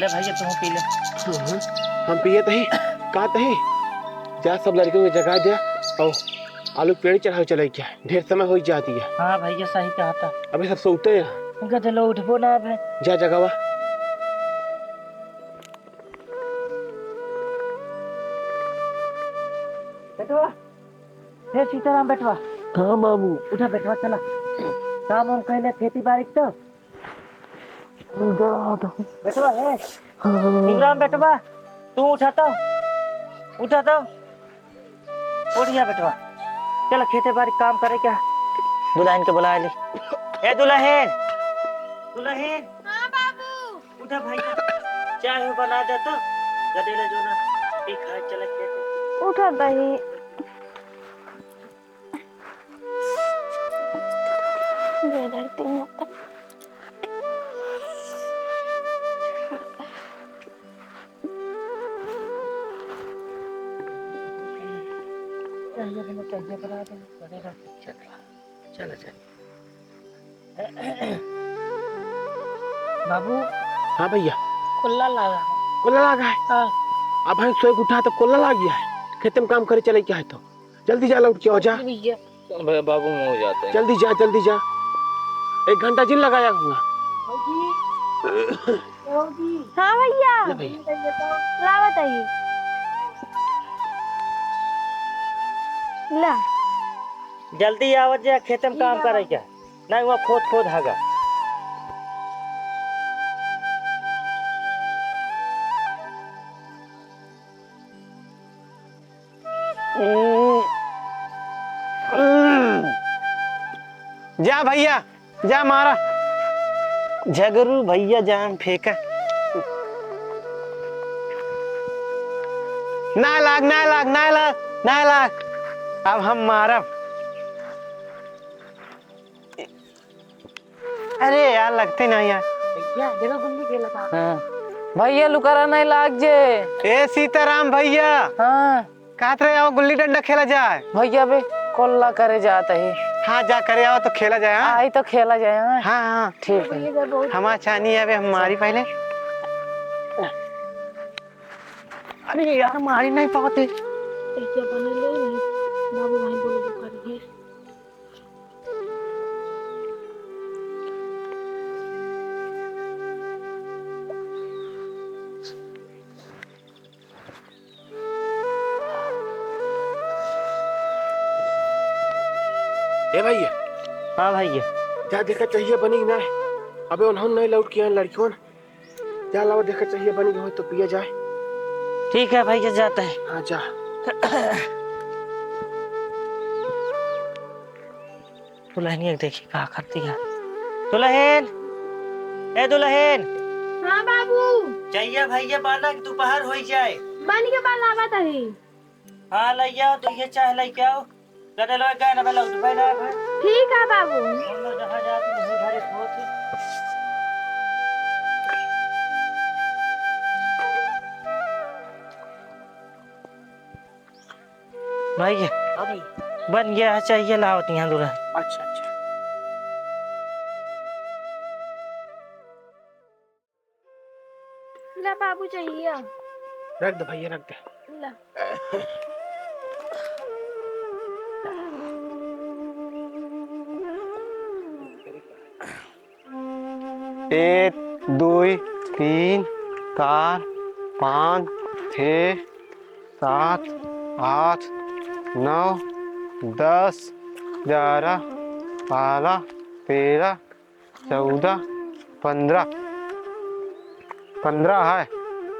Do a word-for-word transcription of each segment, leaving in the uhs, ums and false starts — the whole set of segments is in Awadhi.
ले भैया, तू पी ले। हम्म, हम पियत ही, कहत ही, जा सब लड़कियों के जगा दे, और आलू पेड़ चढ़ावे चले क्या, ढेर समय हो जाती है। हाँ भैया, सही कहा था। अबे सब सोते हैं। उनका चलो उठबो ना अब। जा जगावा। बेटवा, हे सीताराम बेटवा। हाँ बाबू। उठा बेटवा, चला। काम हम कहले खेती बाड़ी तो। उठा, उठा। बेटवा, हे। हाँ। शिवराम बेटवा, तू उठा तो। उठा तो। उठ गया बेटवा। चला खेते बाड़ी काम करे क्या? दुल्हन के बुला ली। ए दुल्हन। दुल्हन। हाँ बाबू। उठा भैया, चाय हो बना दे तो, गदेला जो ना, पी खा चले खेते। उठा दही। ये धरती माता। चला, चला। बाबू। हाँ भैया। कुल्ला लागा है। कुल्ला लागा है? हाँ। अब हम सोए के उठा तो कुल्ला लाग गया है। खेते में काम करे चले क्या है तो? जल्दी जा, लौट के आ जा। जी भैया। चल भैया, बाबू, हम हो जाते हैं। जल्दी जा, जल्दी जा। एक घंटा जिन लगाया हुआ। हाँ भैया। ले भैया। लावत है। ला। जल्दी आवत जा, खेते में काम करे क्या? नहीं, वहाँ खोद खोद हगा। जा भैया, जा मारा। झगरू भैया जान फेंका। ना लाग, ना लाग, ना लाग, ना लाग। अब हम मारब। अरे यार, लगते नहीं यार। भैया, देखो गुल्ली खेला था। हाँ। भैया, लुकारा नहीं लाग जे। ए सीताराम भैया। हाँ। कहत रहे, आओ गुल्ली डंडा खेला जाए। भैया बे, कोल्ला करे जात ही। हाँ, जा करे आओ तो खेला जाए, हाँ? आई तो खेला जाए, हाँ? हाँ, हाँ। ठीक है। हमार चानी है बे, हम मारी पहले। अरे यार, मारी नहीं पाते। कैसे बने ले? बाबू भाई बोलो, बुखार है। ए भैया। हाँ भैया। जा देखा चाहिए बनी कि ना। अबे उन्होंने नहीं लौट किया लड़कियों। जा लावा देखा चाहिए बनी कि हो तो पिया जाए। ठीक है भैया, जाते हैं। हाँ जा। दुल्हनिया के देखी का करती है। दुल्हन, ए दुल्हन। हाँ बाबू। चाहिए भैया बाना कि दोपहर हो जाए। बन के बा लावा तही। हाँ, लइया, तो ये चाय लेके आओ। गदेलवा गए ना, पहले उठ, पहले आ, पहले। ठीक है, बाबू। हम लोग जहाँ जाते हैं, वहीं घरे पहुँचे। भाई, हाँ भाई। बन गया है, चाहिए, लाओ, यहाँ दूल्हा। अच्छा, अच्छा। ला बाबू चाहिए। रख दे भैया, रख दे। ला। एक, दुई, तीन, चार, पाँच, छः, सात, आठ, नौ, दस, ग्यारह, बारह, तेरह, चौदह, पन्द्रह। पन्द्रह है।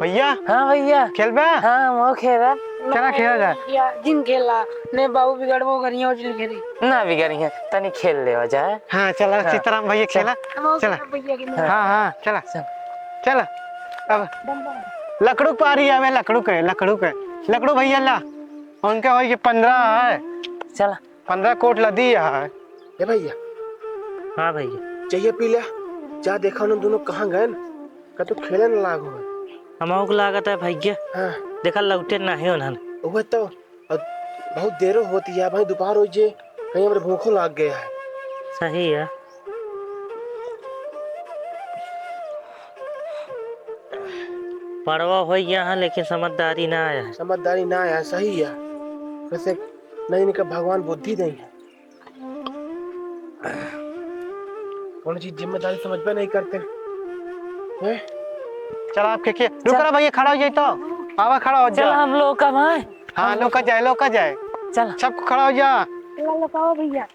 भैया। हाँ भैया। खेलबा? हाँ, हम खेला। चला खेला जाए। या जिन खेला, ने बाबू बिगड़बो करियो, जिन खेली। ना बिगड़ी है, तनी खेल लेवा जाए। हाँ, चला, हाँ। सीताराम भैया चल। खेला। हम और चला। खेलब भैया के हाँ, हाँ, चला। चल। चला। अब डंडा। लकड़ू पारी आवे, लकड़ू के, लकड़ू के। लकड़ू भैया ला। उनका होई कि पन्द्रह है। चला। पन्द्रह कोट लदी है। ए भैया। हाँ भैया। चाहिए पी ले। जा देखा उन्होंने दोनों कहाँ गए न? का तू खेले न लागो है। हमहू के लागत है भैया। हाँ। देखा लौटे नाही उन्हन। उहे तो। और बहुत देरो होती है भाई, दोपहर हो जे, कहीं हमरे भूखो लाग गया है। सही है। पड़वा होइ गया है, लेकिन समझदारी ना आया है। समझदारी ना आया, सही है। वैसे नहीं, इनका भगवान बुद्धि देइ है। कौन चीज जिम्मेदारी समझबे नहीं करते हैं? चला, आप के, के, रुक चल। रहा भैया, खड़ा हो जाए तो। आवा, खड़ा हो चल, जा। हम लोग का भाई। हाँ, लोग का जाए, लोग का जाए। चल। सबको खड़ा हो जा। चला, लोग आओ भैया।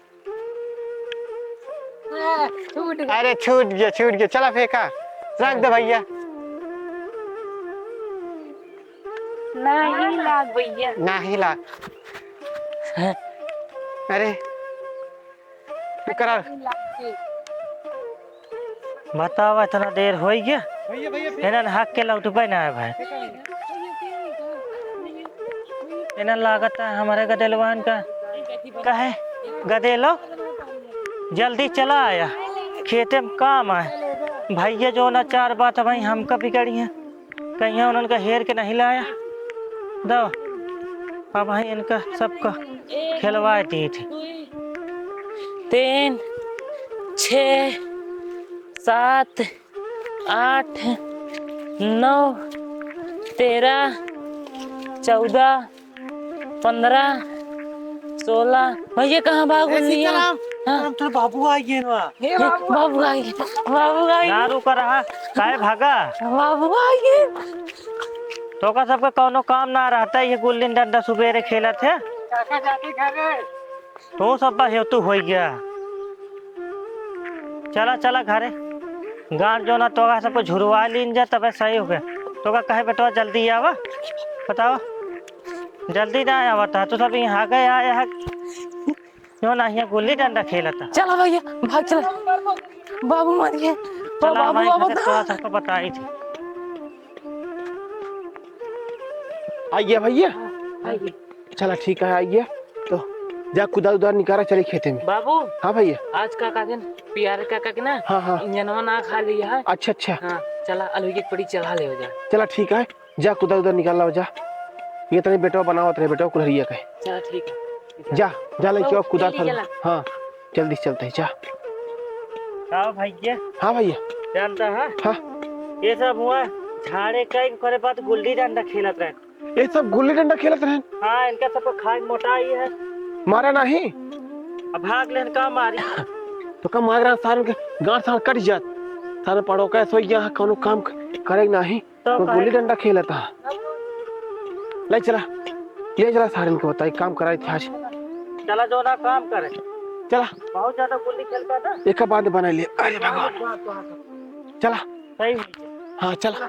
हाँ, छूट गया। अरे, छूट गया, छूट गया। चला, फेंका। रख दे भैया। नहीं लाग भैया। नहीं लाग। अरे, एकरा बतावा, इतना देर होइ गया, इनन हक के लौटबे ना है भाई। इनन लागत है हमरे गदेलवान का कहे, "गदेलो, जल्दी चला आया, खेते में काम आए।" भैया जो ना चार बात है भाई, हमका बिगड़ी है। कहिया उन्हन का हेर के नहीं लाया। दो, अब भाई इनका सबका खेलवाए दी थी। तीन, छः, सात, आठ, नौ, तेरह, चौदह, पन्द्रह, सोलह। भैया, कहाँ भाग ए, गइल? सीताराम, हाँ। सीताराम, तोर बाबू आ गए ना। हे बाबू। बाबू आ गए, बाबू आ गए। ना रुका रहा, काहे भागा? बाबू आ गए। तोका सबके कौनो काम ना रहता, ये गुल्ली डंडा सुबेरे खेलत है। काका जाके घरे। तू सब बा हेतु होइ गया। चला, चला घरे। गाँठ जो ना तोका सबको झुरवा लीन जा, तबे सही हो गया। तोका कहे बेटवा जल्दी आवा, बतावा। जल्दी ना आवत है, तू सब यहाँ गए आए है, क्यों ना यहाँ गुल्ली डंडा खेलत है? चला भैया, भाग चला। बाबू मर गए। चला, बाबू, हमारे बाबू घर था। थोड़ा सा को बताई थी। आइए भैया। आइए। चला ठीक है, आइए। तो जा कुदाल उदाल निकाला, चले खेते में। बाबू। हाँ भैया। आज काका के ना, पियारे काका के ना, हाँ, हाँ। इंजनवा ना खा लिया है। अच्छा, अच्छा। हाँ, चला अलुई के पड़ी चढ़ा ले हो जा। चला ठीक है। जा, कुदाल उदाल निकाल लावा, जा। ये तनी बेटवा बनावत रहे, बेटवा कुल्हरिया के। चला, ठीक है। जा, जा, लेके आओ, कुदाल जल्दी फल। चला। हाँ, जल्दी चलते हैं, जा। का भैया? हाँ भैया। जानता है? हाँ। ये सब हुआ झाड़े का, ओकरे बाद गुल्ली डंडा खेलत रहे। ये सब गुल्ली डंडा खेलत रहे? हाँ, इनका सबको खाए मोटाई है। मारा नहीं? अब भाग लेन का मारी? तो का मार रहा सारन के, गांठ सार कट जात। सारन पड़ोका सोई गया, कौनो काम क-, करे नहीं। तो तो गुल्ली काहे? डंडा खेलत हा। ले चला, ले चला सारन के बताई, काम कराई थे आज। चला जो ना काम करे। चला। बहुत ज्यादा गुल्ली खेलता था। एक बांध बना ले। अरे भगवान। चला। सही है। हाँ, चला।